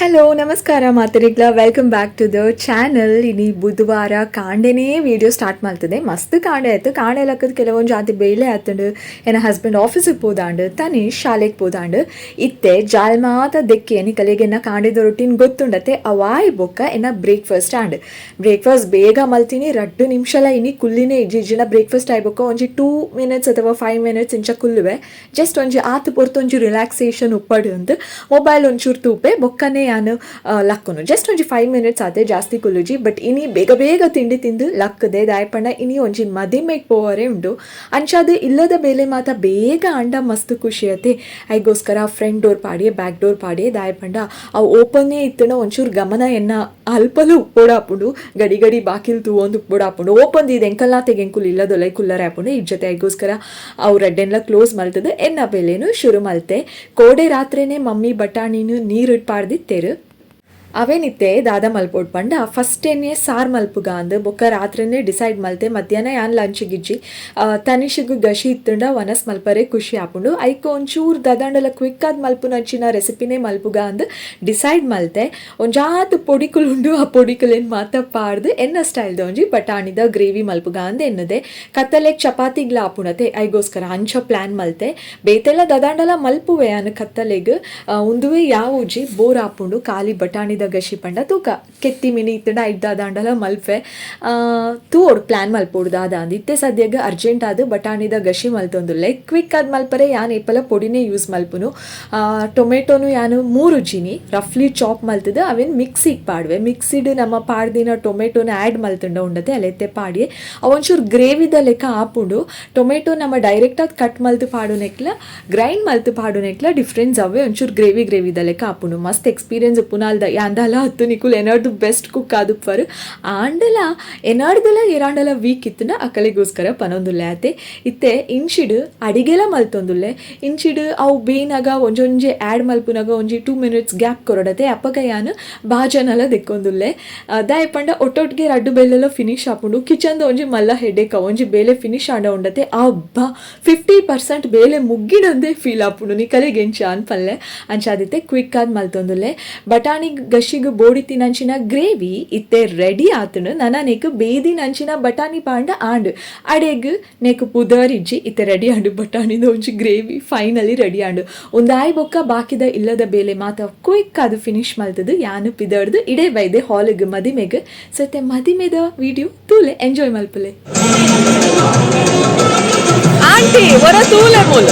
Hello ನಮಸ್ಕಾರ ಮಾತರಿಗ್ಲ welcome back to the channel. ಇನಿ ಬುಧವಾರ ಕಾಂಡೆನೇ ವಿಡಿಯೋ ಸ್ಟಾರ್ಟ್ ಮಾಡ್ತದೆ. ಮಸ್ತ್ ಕಾಂಡೆ ಆಯ್ತು. ಕಾಂಡೆ ಲಕ್ಕದ ಕೆಲವೊಂದು ಜಾತಿ ಬೇಳೆ ಆತಂಡು. ಎನ್ನ ಹಸ್ಬೆಂಡ್ ಆಫೀಸಿಗೆ ಪೋದಾಂಡು, ತನೀಶ್ ಶಾಲೆಗೆ ಪೋದಾಂಡು. ಇತ್ತೆ ಜಾಲ್ ಮಾತ ದೆಕ್ಕೆ ನಿಕಲೆಗೆ ಎನ್ನ ಕಾಂಡೆದ ರೊಟೀನ್ ಗೊತ್ತುಂಡತೆ. ಅವಾಯ್ ಬೊಕ್ಕ ಎನ್ನ ಬ್ರೇಕ್ಫಾಸ್ಟ್ ಆಂಡ್ ಬ್ರೇಕ್ಫಾಸ್ಟ್ ಬೇಗ ಮಲ್ತೀನಿ. 2 ನಿಮಿಷಲ ಇನಿ ಕುಲ್ಲಿನೇ ಇಜ್ಜಿ. ಬ್ರೇಕ್ಫಾಸ್ಟ್ ಆಯ್ ಬೊಕ್ಕ ಒಂಜಿ 2 ಮಿನಿಟ್ಸ್ ಅಥವಾ 5 ಮಿನಿಟ್ಸ್ ಇಂಚ ಕುಲ್ಲುವೆ. ಜಸ್ಟ್ ಒಂಜಿ ಆತು ಪೊರ್ತು ಒಂಜಿ ರಿಲ್ಯಾಕ್ಸೇಷನ್ ಉಪ್ಪಡು ಅಂದ್ ಮೊಬೈಲ್ ಒಂಚೂರು ತೂಪೆ. ಬೊಕ್ಕನೆ ಯಾನು ಲಕ್ಕುನು ಜಸ್ಟ್ ಒಂಜಿ 5 ಮಿನಿಟ್ಸ್ ಆತೆ, ಜಾಸ್ತಿ ಕುಲ್ಲುಜಿ. ಬಟ್ ಇನಿ ಬೇಗ ಬೇಗ ತಿಂಡಿ ತಿಂದು ಲಕ್ಕದೆ. ದಾಯಪಂಡ ಇನಿ ಒಂಜಿ ಮದಿಮೆಗ್ ಪೋವರೆ ಉಂಡು. ಅಂಚಾದ ಇಲ್ಲದ ಬೇಲೆ ಮಾತ ಬೇಗ ಅಂಡ ಮಸ್ತ್ ಖುಷಿ ಅತೆ. ಐಗೋಸ್ಕರ ಫ್ರಂಟ್ ಡೋರ್ ಪಾಡಿಯೆ, ಬ್ಯಾಕ್ ಡೋರ್ ಪಾಡಿಯೆ. ದಾಯಪಂಡ ಅವು ಓಪನ್ನೇ ಇತ್ತಂಡ ಒಂಚೂರು ಗಮನ ಎನ್ನ ಅಲ್ಪಲು ಉಪ್ಪೊಡಾಪುಂಡು. ಗಡಿ ಗಡಿ ಬಾಕಿಲ್ ತೂವೊಂದು ಉಪ್ಪೊಡಾಪುಂಡು. ಓಪನ್ ದೀದ್ ಎಂಕಲ್ನಾತೆಗೆ ಎಂಕುಲು ಇಲ್ಲದೊಲೈ ಕುಲ್ಲರೆ ಆಪುಂಡು. ಈ ಜೊತೆ ಐಗೋಸ್ಕರ ಅವು ರಡ್ಡೆನ್ಲ ಕ್ಲೋಸ್ ಮಲ್ತದ ಎನ್ನ ಬೇಲೆನು ಶುರು ಮಲ್ತೆ. ಕೋಡೆ ರಾತ್ರಿನೇ ಮಮ್ಮಿ ಬಟಾಣಿನು ನೀರು ಪಾಡ್ದಿತ್ತೇರು. ಅವೇನಿತ್ತೆ ದಾದ ಮಲ್ಪೋಡ್ ಪಂಡ ಫಸ್ಟ್ ಎನ್ನೆ ಸಾರ್ ಮಲ್ಪುಗ ಅಂದ್ ಬೊಕ್ಕ ರಾತ್ರಿನೇ ಡಿಸೈಡ್ ಮಲ್ತೆ. ಮಧ್ಯಾಹ್ನ ಯಾನ್ ಲಂಚಿಗಿಜ್ಜಿ. ತನಿಷಿಗ್ ಗಶಿ ಇತ್ತುಂಡ ವನಸ್ ಮಲ್ಪರೆ ಖುಷಿ ಆಪುಂಡು. ಐಕ್ ಒಂಚೂರು ದಾದಾಂಡಲ ಕ್ವಿಕ್ ಆದ್ ಮಲ್ಪುನಂಚಿನ ರೆಸಿಪಿನೇ ಮಲ್ಪುಗ ಅಂದ್ ಡಿಸೈಡ್ ಮಲ್ತೆ. ಒಂಜಾತ್ ಪೊಡಿಕುಲು ಉಂಡು. ಆ ಪೊಡಿಕುಲೆನ್ ಮಾತ ಪಾಡ್ದು ಎನ್ನ ಸ್ಟೈಲ್ದ ಒಂಜಿ ಬಟಾಣಿದ ಗ್ರೇವಿ ಮಲ್ಪುಗ ಅಂದ್ ಎನ್ನದೆ. ಕತ್ತಲೆಗ್ ಚಪಾತಿಗ್ಲ ಆಪುಣತೆ, ಐಗೋಸ್ಕರ ಅಂಚ ಪ್ಲಾನ್ ಮಲ್ತೆ. ಬೇತೆಲ್ಲ ದಾದಾಂಡಲ ಮಲ್ಪುವೆ ಅನ್ ಕತ್ತಲೆಗ್. ಉಂದುವೆ ಯಾವುಜಿ, ಬೋರ್ ಆಪುಂಡು ಖಾಲಿ ಬಟಾಣಿದ ಗಶಿ ಪಂಡ. ತೂಕ ಕೆತ್ತಿ ಮಿನಿ ಇತ್ತಂಡ ಐಟ್ ದಾದಾಂಡಲ ಮಲ್ಪೆ. ತೂವೊಡು, ಪ್ಲಾನ್ ಮಲ್ಪೊಡು ದಾದ ಅಂದ್. ಇತ್ತೆ ಸದ್ಯಗ್ ಅರ್ಜೆಂಟ್ ಆದ್ ಬಟಾಣಿದ ಗಶಿ ಮಲ್ತೊಂದುಲ್ಲೆ. ಕ್ವಿಕ್ ಆದ್ ಮಲ್ಪರೆ ಯಾನ್ ಏಪಲ ಪೊಡಿನೇ ಯೂಸ್ ಮಲ್ಪುನು. ಟೊಮೆಟೊನು ಯಾನು 3 ಜಿನಿ ರಫ್ಲಿ ಚಾಪ್ ಮಲ್ತದ ಅವೇನ್ ಮಿಕ್ಸಿಗೆ ಪಾಡುವೆ. ಮಿಕ್ಸಿಡ್ ನಮ್ಮ ಪಾಡ್ದಿನ ಟೊಮೆಟೊನ ಆ್ಯಡ್ ಮಲ್ತುಂಡ ಉಂಡತೆ ಅಲೆತ್ತೆ ಪಾಡಿಯೆ. ಅವೊಂಚೂರು ಗ್ರೇವಿದ ಲೆಕ್ಕ ಆಪುಂಡು. ಟೊಮೆಟೊ ನಮ್ಮ ಡೈರೆಕ್ಟ್ ಆದ್ ಕಟ್ ಮಲ್ತು ಪಾಡುನೆಕ್ಲ ಗ್ರೈಂಡ್ ಮಲ್ತು ಪಾಡುನೆಕ್ಲ ಡಿಫ್ರೆನ್ಸ್ ಅವೇ. ಒಂಚೂರು ಗ್ರೇವಿ ಗ್ರೇವಿದ ಲೆಕ್ಕ ಆಪುಂಡು. ಮಸ್ತ್ ಎಕ್ಸ್ಪೀರಿಯನ್ಸ್ ಉಪ್ಪುನಾಲ್ದ ಯಾಂದಾಲ ಹತ್ತು ನಿಕುಲು ಎನರ್ದು ಬೆಸ್ಟ್ ಕುಕ್ ಆದುಪ್ಪರು. ಆಂಡಲ ಎನಾರ್ದಲ ಏರಾಂಡಲ ವೀಕ್ ಇತ್ತುನ ಅಕಲೆಗೋಸ್ಕರ ಪನೊಂದುಲ್ಲೆ ಆತೆ. ಇತ್ತೆ ಇಂಚಿಡ್ ಅಡಿಗೆಲ ಮಲ್ತೊಂದುಲ್ಲೆ. ಇಂಚಿಡ್ ಅವು ಬೇನಾಗ ಒಂಜೊಂಜೆ ಆ್ಯಡ್ ಮಲ್ಪುನಾಗ ಒಂಜಿ 2 ಮಿನಿಟ್ಸ್ ಗ್ಯಾಪ್ ಕೊರಡತೆ. ಅಪ್ಪಗ ಯಾನು ಬಾಜನಲ ದೆಕ್ಕೊಂದುಲ್ಲೆ. ದಾಯೆ ಪಂಡ ಒಟ್ಟೊಟ್ಟಿಗೆ ರಡ್ಡು ಬೆಲ್ಲೆಲ್ಲ ಫಿನಿಶ್ ಆಪುಂಡು. ಕಿಚನ್ದ ಒಂಜಿ ಮಲ್ಲ ಹೆಡೇಕ್. ಒಂಜಿ ಬೇಲೆ ಫಿನಿಶ್ ಆಂಡ ಉಂಡತೆ, ಅಬ್ಬ 50% ಬೇಲೆ ಮುಗ್ಗಿಡಂದೆ ಫೀಲ್ ಆಪುಂಡು. ನಿಕಲೆಗ್ ಎಂಚ ಅನ್ಪಲ್ಲೆ. ಅಂಚಾದಿತ್ತೆ ಕ್ವಿಕ್ ಆದ್ ಮಲ್ತೊಂದುಲ್ಲೆ. ಬಟಾಣಿ ಗಶಿಗ್ ಬೋಡಿತಿನಂಚಿನ ಗ್ರೇವಿ ಇತ್ತೆ ರೆಡಿ ಆತುಂಡು. ನನ ನೆಕ್ ಬೇದಿನಂಚಿನ ಬಟಾಣಿ ಪಾಂಡ ಆಂಡ್ ಅಡೆಗ್ ನೆಕ್ ಪುದರಿಜ್ಜಿ. ಇತ್ತೆ ರೆಡಿ ಆಂಡು ಬಟಾಣಿದ ಒಂಜಿ gravy finally ready ಆಂಡು. ಒಂದಾಯ್ ಬೊಕ್ಕ ಬಾಕಿದ ಇಲ್ಲದ ಬೇಲೆ ಮಾತ ಕ್ವಿಕ್ ಅದು ಫಿನಿಶ್ ಮಲ್ತದು ಯಾನು ಪಿದರ್ದು ಇಡೇ ಬೈದೆ ಹಾಲಿಗ್ ಮದಿಮೆಗ್. ಸೊ ಇತ್ತೆ ಮದಿಮೆದ ವಿಡಿಯೋ ತೂಲೆ, ಎಂಜಾಯ್ ಮಲ್ಪುಲೆ. ಆಂಟಿ ಒರ ತೂಲೆ ಮೂಲ.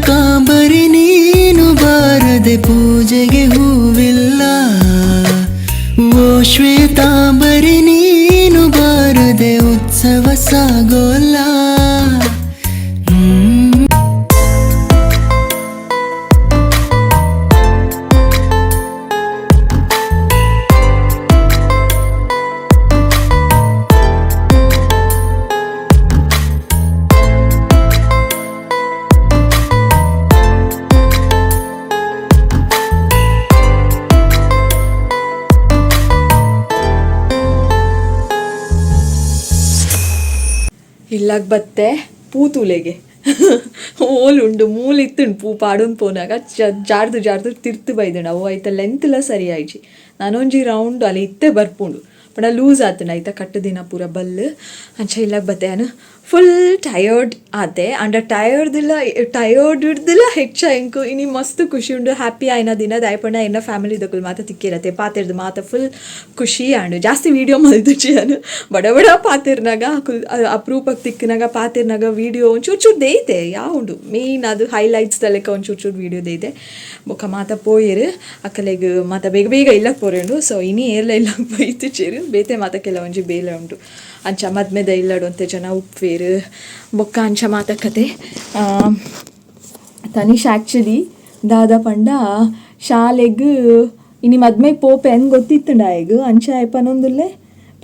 ಕನಕಾಂಬರಿ ನೀನು ಬಾರದೆ ಪೂಜೆಗೆ ಹೂವಿಲ್ಲ. ಓ ಶ್ವೇತಾಂಬರಿ ನೀನು ಬಾರದೆ ಉತ್ಸವ ಸಾಗೋಲ್ಲ. ಇಲ್ಲಾಗ ಬತ್ತೆ ಪೂ ತೂಲೆಗೆ ಓಲುಂಡು ಮೂಲು ಇತ್ತುಂಡು ಪೂ ಪಾಡೊಂದು ಪೋನಾಗ ಜಾರ್ದು ಜಾರ್ದು ತಿರ್ತು ಬೈದುಂಡು. ಅವು ಐತ ಲೆಂತ್ಲ ಸರಿ ಆಯ್ಜಿ. ನಾನೊಂಜಿ ರೌಂಡ್ ಅಲ್ಲಿ ಇತ್ತೆ ಬರ್ಪುಂಡು, ಪಂಡ ಲೂಸ್ ಆತುಂಡು ಐತ ಕಟ್ಟು ದಿನ ಪೂರ ಬಲ್ಲು. ಅಂಚ ಇಲ್ಲಾಗ ಬತ್ತೆ ನಾನು ಫುಲ್ ಟಯರ್ಡ್ ಆತೆ. ಅಂಡ ಟಯರ್ದಿಲ್ಲ ಟಯರ್ಡ್ ಹಿಡ್ದಿಲ್ಲ ಹೆಚ್ಚ ಎಂಕು ಇನಿ ಮಸ್ತ್ ಖುಷಿ ಉಂಡು, ಹ್ಯಾಪಿ ಆಯ್ನ ದಿನ. ದಾಯಪಂಡ ಎನ್ನ ಫ್ಯಾಮಿಲಿ ದಕ್ಕುಲು ಮಾತ ತಿಕ್ಕಿರತ್ತೆ ಪಾತೆರ್ದು ಮಾತ ಫುಲ್ ಖುಷಿ ಆಂಡು. ಜಾಸ್ತಿ ವೀಡಿಯೋ ಮಲ್ದುಜಿ ನಾನು, ಬಡ ಬಡ ಪಾತೆರ್ನಾಗ ಅಪರೂಪಕ್ಕೆ ತಿಕ್ಕಿನಾಗ ಪಾತೆರ್ನಾಗ ವೀಡಿಯೋ ಒಂಚೂರು ಚೂರು ದೇಯ್ತೆ ಯಾವುಂಡು ಮೇಯ್ನ್ ಅದು ಹೈಲೈಟ್ಸ್ ಲೆಕ್ಕ ಒಂಚೂರು ಚೂರು ವೀಡಿಯೋ ದೇಯ್ತೆ. ಬೊಕ್ಕ ಮಾತ ಪೋಯೆರು ಅಕ್ಕಲೆಗ್ ಮಾತ ಬೇಗ ಬೇಗ ಇಲ್ಲಕ್ಕೆ ಪೋರೆಂಡು. ಸೊ ಇನಿ ಏರ್ಲ ಇಲ್ಲಕ್ಕೆ ಪೋಯ್ತು ಚೇರು ಬೇತೆ ಮಾತ ಕೆಲವೊಂಜಿ ಬೇಲೆ ಉಂಡು. ಅಂಚ ಮದ್ಮೆದ ಇಲ್ಲಡು ಅಂತೆ ಜನ ಉಪ್ಪೇರು ಬೊಕ್ಕ ಅಂಚ ಮಾತ ಕತೆ. ತನಿಷ್ ಆ್ಯಕ್ಚುಲಿ ದಾದ ಪಂಡ ಶಾಲೆಗ್ ಇನಿ ಮದ್ಮೆಗ್ ಪೋಪೆ ಅಂದ್ ಗೊತ್ತಿತ್ತುಂಡ ಆಯಗ್. ಅಂಚ ಆಯ್ ಪನೊಂದುಲ್ಲೆ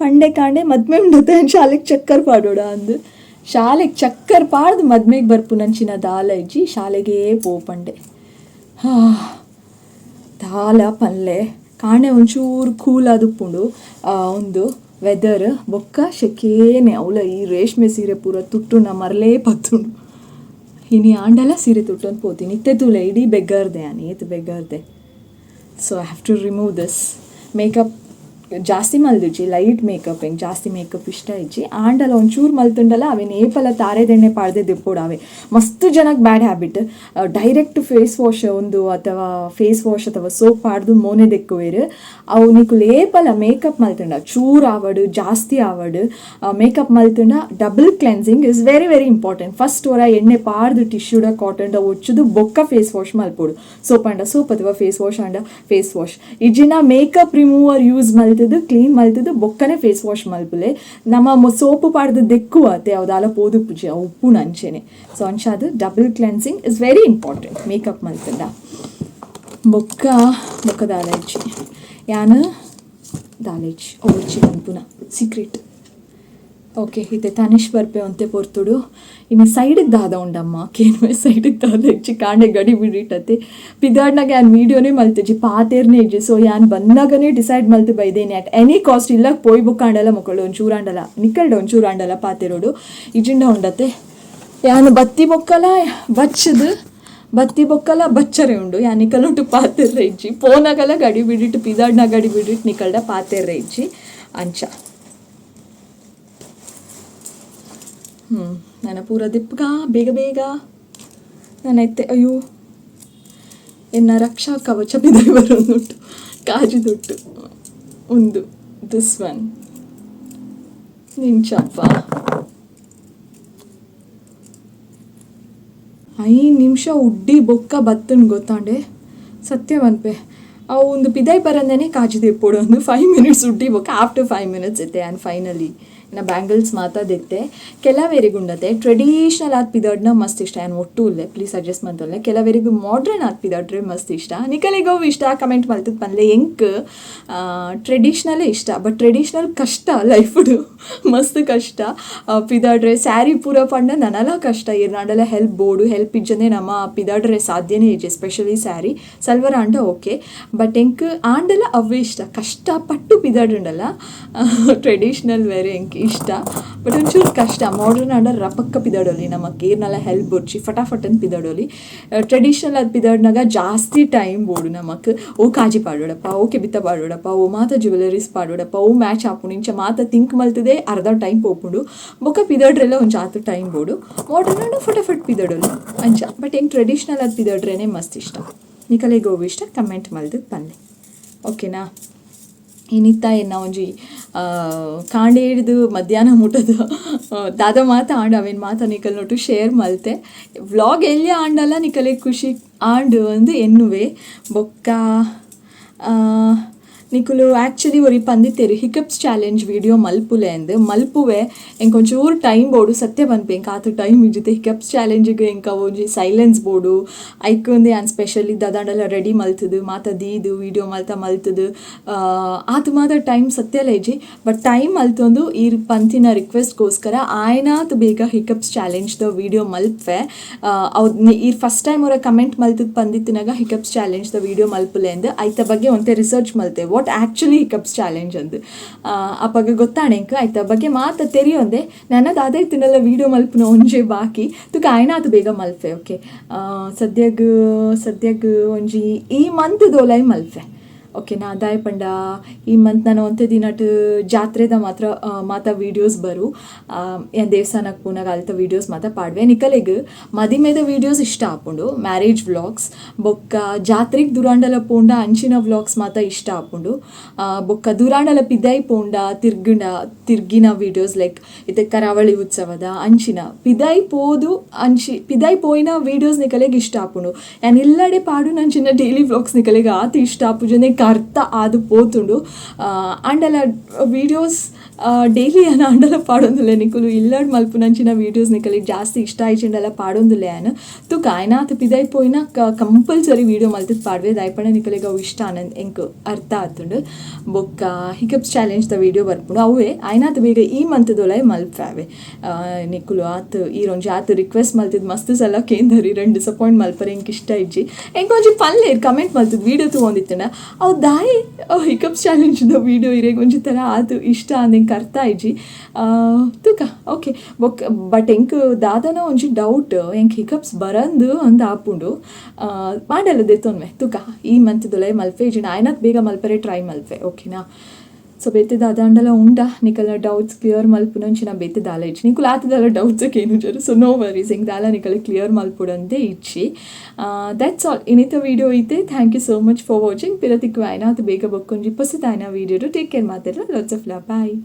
ಪಂಡೆ ಕಾಂಡೆ ಮದ್ಮೆ ಉಂಡತೆ ಶಾಲೆಗ್ ಚಕ್ಕರ್ ಪಾಡೋಡ ಅಂದ್. ಶಾಲೆಗ್ ಚಕ್ಕರ್ ಪಾಡ್ದು ಮದ್ಮೆಗ್ ಬರ್ಪುನಂಚಿನ ದಾಲ ಇಜ್ಜಿ, ಶಾಲೆಗೇ ಪೋಪಂಡೆ. ದಾಲ ಪಲ್ಲೆ ಕಾಣೆ ಒಂಚೂರು ಕೂಲ್ ಆದುಪ್ಪುಂಡು ಒಂದು ವೆದರ್. ಬೊಕ್ಕ ಶೆಕೇನೆ ಅವಲ ಈ ರೇಷ್ಮೆ ಸೀರೆ ಪೂರ ತುಟ್ಟುಂಡ ಮರಲೇ ಪತ್ತುಂಡು. ಇನಿ ಆಂಡಲ ಸೀರೆ ತುಟ್ಟೊಂದು ಪೋತೀನಿ ಇತ್ತೆ ತೂಲೆ ಇಡೀ ಬೆಗ್ಗರ್ದೆ ಆನಿ ಏತ್ ಬೆಗ್ಗರ್ದೆ. So I have to remove this makeup. ಜಾಸ್ತಿ ಮಲ್ದುಜಿ, ಲೈಟ್ ಮೇಕಪ್, ಹೆಂಗೆ ಜಾಸ್ತಿ ಮೇಕಪ್ ಇಷ್ಟ ಇಜ್ಜಿ. ಆಂಡಲ ಒಂಚೂರು ಮಲ್ತುಂಡಲ ಅವೇನು ಏಪಲ ತಾರೆದೆಣ್ಣೆ ಪಾಡ್ದೆ ದೆಪ್ಪೋಡು. ಅವೆ ಮಸ್ತ್ ಜನಕ್ಕೆ bad habit, direct face wash ಒಂದು ಅಥವಾ ಫೇಸ್ ವಾಶ್ ಅಥವಾ ಸೋಪ್ ಪಾಡ್ದು ಮೋನೆ ದೆಕ್ಕುವೆರು. ಅವು ನಿಕುಲು ಏಪಲ ಮೇಕಪ್ ಮಲ್ತುಂಡ ಚೂರು ಆವಡು ಜಾಸ್ತಿ ಆವಡು make-up ಮಲ್ತುಂಡ double cleansing is very very important. First ಒರ ಎಣ್ಣೆ ಪಾಡ್ದು ಟಿಶ್ಯೂಡ ಕಾಟನ್ ಒಚ್ಚುದು ಬೊಕ್ಕ ಫೇಸ್ ವಾಶ್ ಮಲ್ಪೊಡು. ಸೋಪ್ ಆಂಡ ಸೋಪ್ ಅಥವಾ ಫೇಸ್ ವಾಶ್ ಆಂಡ ಫೇಸ್ ವಾಶ್. ಇಜ್ಜಿನ makeup remover use ಮಲ್ತದು ಕ್ಲೀನ್ ಮಲ್ತದು ಬೊಕ್ಕನೆ ಫೇಸ್ ವಾಶ್ ಮಲ್ಪುಲೆ. ನಮ್ಮ ಸೋಪು ಪಾಡ್ದು ದೆಕ್ಕುವ ಅತ್ತೆ ಅವು ಪೋದು ಪೂಜೆ ಅವು ಉಪ್ಪುನ ಅಂಚೆನೆ. ಸೊ ಅಂಚಾದ್ double cleansing is very important makeup ಮಲ್ತುಂಡ. ಬೊಕ್ಕ ಬೊಕ್ಕ ದಾಲ ಇಜ್ಜಿ, ಯಾನ್ ದಾಲ ಇಜ್ಜಿ ಒರ್ಚಿ ಪನ್ಪುನ ಸೀಕ್ರೆಟ್. ಓಕೆ, ಇತ್ತೆ ತನಿಷ್ ಬರ್ಪೆ ಒಂತೆ ಪೊರ್ತುಡು. ಇನ್ನು ಸೈಡಿಗೆ ದಾದ ಉಂಡಮ್ಮ ಕೇನ್ವೆ ಸೈಡಿಗೆ ದಾದ ಇಜ್ಜಿ. ಕಾಂಡೆ ಗಡಿ ಬಿಡಿಟ್ಟತ್ತೆ ಪಿದಾಡ್ನಾಗ ಯಾನ್ ವೀಡಿಯೋನೇ ಮಲ್ತಿಜ್ಜಿ, ಪಾತೇರ್ನೇ ಇಜ್ಜಿ. ಸೊ ಯಾನ್ ಬಂದಾಗನೇ ಡಿಸೈಡ್ ಮಲ್ತು ಬೈದೇನೆ at any cost ಇಲ್ಲ ಪೋಯ್ ಬುಕ್ಕಾಂಡಲ ಮೊಕ್ಕಳು ಒಂಚೂರು ಆಂಡಲ ನಿಕ್ಕಲ್ಡ ಒಂಚೂರು ಆಂಡಲ ಪಾತೆರೋಡು ಇಜಿಂಡ ಉಂಡತ್ತೆ. ಯಾನ್ ಬತ್ತಿ ಬೊಕ್ಕಲ ಬಚ್ಚದು ಬತ್ತಿ ಬೊಕ್ಕಲ ಬಚ್ಚರೆ ಉಂಡು. ಯಾನ್ ನಿಕಲೊಟ್ಟು ಪಾತೆರ್ರೆ ಇಜ್ಜಿ, ಪೋನಾಗಲ ಗಡಿ ಬಿಡಿಟ್ಟು ಪಿದಾಡ್ನ ಗಡಿ ಬಿಡಿಟ್ಟು ನಿಕಲ್ಡ ಪಾತೆರ್ರೆ ಇಜ್ಜಿ ಅಂಚ. ನನ್ನ ಪೂರ ದಿಪ್ಪಗ ಬೇಗ ಬೇಗ ನಾನೈತೆ. ಅಯ್ಯೋ ಎನ್ನ ರಕ್ಷಾ ಕವಚ ಬಿದೈ ಬರೋದುಂಟು ಕಾಜಿದುಟ್ಟು ಒಂದು this one ನಿಂಚಪ್ಪ. 5 ನಿಮಿಷ ಉಡ್ಡಿ ಬೊಕ್ಕ ಬತ್ತನ್ ಗೊತ್ತಾಂಡೆ ಸತ್ಯ ಪನ್ಪೆ. ಅವು ಒಂದು ಪಿದೈ ಬರಂದೇನೆ ಕಾಜಿ ದೆಪ್ಪೊಡು ಒಂದು 5 ಮಿನಿಟ್ಸ್ ಉಡ್ಡಿ ಬೊಕ್ಕ ಆಫ್ಟರ್ 5 ಮಿನಿಟ್ಸ್ ಇತ್ತೆ ಆ್ಯಂಡ್ ಫೈನಲಿ ಇನ್ನು ಬ್ಯಾಂಗಲ್ಸ್ ಮಾತ ದೆತ್ತೆ. ಕೆಲವರಿಗೆ ಉಂಡತೆ ಟ್ರೆಡಿಷ್ನಲ್ ಆದ್ ಪಿದಾಡ್ನ ಮಸ್ತ್ ಇಷ್ಟ. ಯಾನ್ ಒಟ್ಟು ಉಲ್ಲೆ, ಪ್ಲೀಸ್ ಅಡ್ಜಸ್ಟ್ ಮಂತೊಲ್ಲೆ. ಕೆಲವರಿಗೆ ಮಾಡ್ರನ್ ಆದ್ ಪಿದಾಡ್ರೆ ಮಸ್ತ್ ಇಷ್ಟ. ನಿಕಲೆಗ್ ಅವು ಇಷ್ಟ ಕಮೆಂಟ್ ಮಲ್ತದ್ ಪನ್ಲೆ. ಎಂಕ್ ಟ್ರೆಡಿಷ್ನಲೇ ಇಷ್ಟ, ಬಟ್ ಟ್ರೆಡಿಷ್ನಲ್ ಕಷ್ಟ ಲೈಫುಡು ಮಸ್ತ್ ಕಷ್ಟ ಪಿದಾಡ್ರೆ. ಸ್ಯಾರಿ ಪೂರ ಪಂಡ ನನಲ ಕಷ್ಟ, ಏರ್ನಾಂಡಲ ಹೆಲ್ಪ್ ಬೋಡು, ಹೆಲ್ಪ್ ಇಜ್ಜಂದೆ ನಮ ಪಿದಾಡ್ರೆ ಸಾಧ್ಯನೇ ಇಜ್ಜಿ. ಎಸ್ಪೆಷಲಿ ಸ್ಯಾರಿ ಸಲ್ವಾರ್ ಆಂಡ ಓಕೆ, ಬಟ್ ಎಂಕ್ ಆಂಡಲ ಅವೇ ಇಷ್ಟ. ಕಷ್ಟಪಟ್ಟು ಪಿದಾಡುಂಡಲ ಟ್ರೆಡಿಷ್ನಲ್ ವೇರ್ ಎಂಕ್ ಇಷ್ಟ, ಬಟ್ ಒಂಚೂರು ಕಷ್ಟ. ಮಾಡ್ರನ್ ಆಂಡ ರಪಕ್ಕ ಪಿದಾಡೋಲಿ, ನಮಕ್ ಏರ್ನಲ ಹೆಲ್ಪ್ ಬೊಡ್ಚಿ ಫಟಾಫಟ್ ಅಂತ ಪಿದಾಡೋಲಿ. ಟ್ರೆಡಿಷ್ನಲ್ ಆದ್ ಪಿದಾಡ್ನಾಗ ಜಾಸ್ತಿ ಟೈಮ್ ಬೋಡು ನಮಕ್. ಓ ಕಾಜಿ ಪಾಡೋಡಪ್ಪ, ಓ ಕೆಬಿತ ಪಾಡೋಡಪ್ಪ, ಓ ಮಾತ ಜ್ಯುವೆಲರೀಸ್ ಪಾಡೋಡಪ್ಪ, ಓ ಮ್ಯಾಚ್ ಆಪುಂಡು ಇಂಚ ಮಾತ ಥಿಂಕ್ ಮಲ್ತದೆ ಅರ್ಧ ಟೈಮ್ ಪೋಪುಂಡು. ಬೊಕ್ಕ ಪಿದಾಡ್ರೆಲ್ಲ ಒಂಜಿ ಆತು ಟೈಮ್ ಬೋಡು. ಮಾಡ್ರನ್ ಆಂಡ ಫಟಾಫಟ್ ಪಿದಾಡೋಲಿ ಅಂಚ. ಬಟ್ ಎಂಕ್ ಟ್ರೆಡಿಷ್ನಲ್ ಆದ್ ಪಿದಾಡ್ರೇನೆ ಮಸ್ತ್ ಇಷ್ಟ. ನಿಕಲೆಗ್ ಒವು ಇಷ್ಟ ಕಮೆಂಟ್ ಮಲ್ತದ್ ಪನ್ಲೆ, ಓಕೆನಾ? ಇನಿತ್ತ ಎನ್ನ ಒಂಜಿ ಕಾಂಡೆ ಹಿಡ್ದು ಮಧ್ಯಾಹ್ನ ಮುಟ್ಟದ ದಾದ ಮಾತ ಆಂಡ್ ಅವೇನು ಮಾತ ನಿಕಲ್ನೊಟ್ಟು ಶೇರ್ ಮಲ್ತೆ. ವ್ಲಾಗ್ ಎಲ್ಲಿ ಆಂಡಲ ನಿಕಲೆ ಖುಷಿ ಆಂಡ್ ಅಂದ್ ಎನ್ನುವೆ. ಬೊಕ್ಕ ನಿಕುಲು ಆ್ಯಕ್ಚುಲಿ ಒರಿ ಪಂದಿತ್ತೆರ್ ಹಿಕಪ್ಸ್ ಚಾಲೆಂಜ್ ವೀಡಿಯೋ ಮಲ್ಪುಲೆ ಅಂದ್. ಮಲ್ಪುವೆ, ಎಂಕ್ ಒಂಚೂರು ಟೈಮ್ ಬೋಡು. ಸತ್ಯ ಪನ್ಪೆ, ಎಂಕ್ ಆತ್ ಟೈಮ್ ಇಜ್ಜಿತೆ. ಹಿಕಪ್ಸ್ ಚಾಲೆಂಜಿಗ್ ಎಂಕ್ ಅವು ಒಂಜಿ ಸೈಲೆನ್ಸ್ ಬೋಡು. ಐಕ್ ಒಂದೆ ಯಾನ್ ಸ್ಪೆಷಲಿ ದಾದಾಂಡಲ ರೆಡಿ ಮಲ್ತ್‌ದ್ ಮಾತ ದೀದ್ ವೀಡಿಯೋ ಮಾತ ಮಲ್ತ್‌ದ್ ಆತ್ ಮಾತ ಟೈಮ್ ಸತ್ಯಲ ಇಜ್ಜಿ. ಬಟ್ ಟೈಮ್ ಮಲ್ತೊಂದು ಈರ್ ಪಂತಿನ ರಿಕ್ವೆಸ್ಟ್ಗೋಸ್ಕರ ಆಯ್ನಾತ್ ಬೇಗ ಹಿಕಪ್ಸ್ ಚಾಲೆಂಜ್‌ದ ವೀಡಿಯೋ ಮಲ್ಪೆ. ಅವು ಈರ್ ಫಸ್ಟ್ ಟೈಮ್ ಒರ ಕಮೆಂಟ್ ಮಲ್ತ್‌ದ್ ಪಂದಿತ್ತಿನಾಗ ಹಿಕಪ್ಸ್ ಚಾಲೆಂಜ್‌ದ ವೀಡಿಯೋ ಮಲ್ಪುಲೆ ಅಂದ್, ಐತ ಬಗ್ಗೆ ಒಂತೆ ರಿಸರ್ಚ್ ಮಲ್ತೆ, what actually hiccups challenge ಅಂದ್. ಅಪಗ ಗೊತ್ತಾಂಡ್ ಎಂಕ್. ಐತ ಬಗ್ಗೆ ಮಾತ ತೆರಿಯೊಂದೆ. ನನ ದಾದ ಇತ್ತಿನಲ್ಲ ವೀಡಿಯೋ ಮಲ್ಪುನ ಒಂಜೆ ಬಾಕಿ. ತುಕ ಆಯ್ನಾತ್ ಬೇಗ ಮಲ್ಪೆ, ಓಕೆ? ಸದ್ಯಗ್ ಸದ್ಯಗ್ ಒಂಜಿ ಈ ಮಂತ್ ದೋಲಾಯಿ ಮಲ್ಪೆ, ಓಕೆನಾ? ದಾಯೆ ಪಂಡ ಈ ಮಂತ್ ನನ ಒಂತೆ ದಿನಟ್ ಜಾತ್ರೆದ ಮಾತ್ರ ಮಾತ ವೀಡಿಯೋಸ್ ಬರು. ಯಾನ್ ದೇವಸ್ಥಾನಕ್ಕೆ ಪೋನಾಗ ಅಲ್ತ ವೀಡಿಯೋಸ್ ಮಾತ ಪಾಡ್ವೆ. ನಿಕಲೆಗ್ ಮದಿಮೆದ ವೀಡಿಯೋಸ್ ಇಷ್ಟ ಆಪುಂಡು, ಮ್ಯಾರೇಜ್ ವ್ಲಾಗ್ಸ್, ಬೊಕ್ಕ ಜಾತ್ರೆಗ್ ದೂರಾಂಡಲ ಪೋಂಡ ಅಂಚಿನ ವ್ಲಾಗ್ಸ್ ಮಾತ ಇಷ್ಟ ಆಪುಂಡು. ಬೊಕ್ಕ ದೂರಾಂಡಲ ಪಿದಾಯಿ ಪೋಂಡ ತಿರ್ಗಂಡ ತಿರ್ಗಿನ ವೀಡಿಯೋಸ್, ಲೈಕ್ ಇತ್ತೆ ಕರಾವಳಿ ಉತ್ಸವದ ಅಂಚಿನ ಪಿದಾಯಿ ಪೋದು ಅಂಚಿ ಪಿದಾಯಿ ಪೋಯಿನ ವೀಡಿಯೋಸ್ ನಿಕಲೆಗ್ ಇಷ್ಟ ಆಪುಂಡು. ಯಾನ್ ಇಲ್ಲಡೆ ಪಾಡುನ ಅಂಚಿನ ಡೈಲಿ ವ್ಲಾಗ್ಸ್ ನಿಕಲೆಗ್ ಆತ್ ಇಷ್ಟ ಆಪುಜನೆ ಅರ್ಥ ಆದ್ ಪೋತುಂಡು. ಆಂಡಲ ವೀಡಿಯೋಸ್ ಡೈಲಿ ಯಾನ್ ಆಂಡಲ ಪಾಡೊಂದುಲ್ಲೆ. ನಿಕುಲು ಇಲ್ಲಡ್ ಮಲ್ಪುನಂಚಿನ ವೀಡಿಯೋಸ್ ನಿಕಲೆಗ್ ಜಾಸ್ತಿ ಇಷ್ಟ ಆಯ್ಚಿಂಡಲ ಪಾಡೊಂದುಲ್ಲೆ ಯಾನ್. ತುಕ ಆಯ್ನಾತ್ ಪಿದಾಯಿ ಪೋಯಿನ ಕಂಪಲ್ಸರಿ ವೀಡಿಯೋ ಮಲ್ತುದ್ ಪಾಡ್ವೆ. ದಾಯೆ ಪಂಡ ನಿಕಲೆಗ್ ಅವು ಇಷ್ಟ ಆನಂದ್ ಎಂಕ್ ಅರ್ಥ ಆತುಂಡು. ಬೊಕ್ಕ ಹಿಕಪ್ಸ್ ಚಾಲೆಂಜ್ ದ ವೀಡಿಯೋ ಬರ್ಪುಂಡು. ಅವುವೆ ಆಯ್ನಾತ್ ಬೇಗ ಈ ಮಂತ್ ದೊಲಾಯಿ ಮಲ್ಪೆ. ನಿಕುಲು ಆತ್ ಈರೊಂಜಿ ಆತ್ ರಿಕ್ವೆಸ್ಟ್ ಮಲ್ತುದ್ ಮಸ್ತ್ ಸಲ ಕೇಂದರ್. ಇರೆನ್ ಡಿಸಪಾಯಿಂಟ್ ಮಲ್ಪರೆ ಎಂಕ್ ಇಷ್ಟ ಇಜ್ಜಿ. ಎಂಕ್ ಒಂಜಿ ಪನ್ಲೆ, ಕಮೆಂಟ್ ಮಲ್ತುದ್ ವೀಡಿಯೋ ತೂವೊಂದಿತ್ತುಂಡ ಅವು ದಾಯೆ ಹಿಕಪ್ಸ್ ಚಾಲೆಂಜ್ ದ ವೀಡಿಯೋ ಇರೆಗ್ ಒಂಜಿ ತರ ಆತ್ ಇಷ್ಟ ಅಂದ್ ಎಂಕ್ ಅರ್ಥ ಆಯ್ಜಿ. ತುಕ ಓಕೆ. ಬೊಕ್ಕ ಬಟ್ ಎಂಕ್ ದಾದನ ಒಂಜಿ ಡೌಟ್, ಎಂಕ್ ಹಿಕಪ್ಸ್ ಬರಂದು ಅಂದ್ ಆಪುಂಡು. ಆಂಡಲ ದೆತ್ತೊನ್ವೆ. ತುಕ ಈ ಮಂತ್ ದೊಲಾಯಿ ಮಲ್ಪೆ, ಇಜ್ಜಿಂಡ ಆಯ್ನಾತ್ ಬೇಗ ಮಲ್ಪರೆ ಟ್ರೈ ಮಲ್ಪೆ, ಓಕೆನಾ? ಸೊ ಬೇತೆ ದಾದಾಂಡಲ ಉಂಡ ನಿಕಲ್ನ ಡೌಟ್ಸ್ ಕ್ಲಿಯರ್ ಮಲ್ಪುನಂಚಿನ ಬೇತೆ ದಾಲ ಇಜ್ಜಿ. ನಿಕುಲು ಆತ್ ದಾಲ ಡೌಟ್ಸ್ ಕೇನುಜರ್, ಸೊ ನೋ ವರೀಸ್. ಎಂಕ್ ದಾಲ ನಿಕಲೆ ಕ್ಲಿಯರ್ ಮಲ್ಪುಡಂತೆ ಇಜ್ಜಿ. That's all. ಇನಿತ ವೀಡಿಯೋ ಇತ್ತೆ. Thank you so much for watching. ಪಿರ ತಿಕ್ಕುವ ಆಯ್ನಾತ್ ಬೇಗ ಬೊಕ್ಕೊಂಜಿ ಪೊಸತಾಯ್ನ ವೀಡಿಯೋ. ಟೇಕ್ ಕೇರ್ ಮಾತೆರ್ಲ. Lots of love. Bye.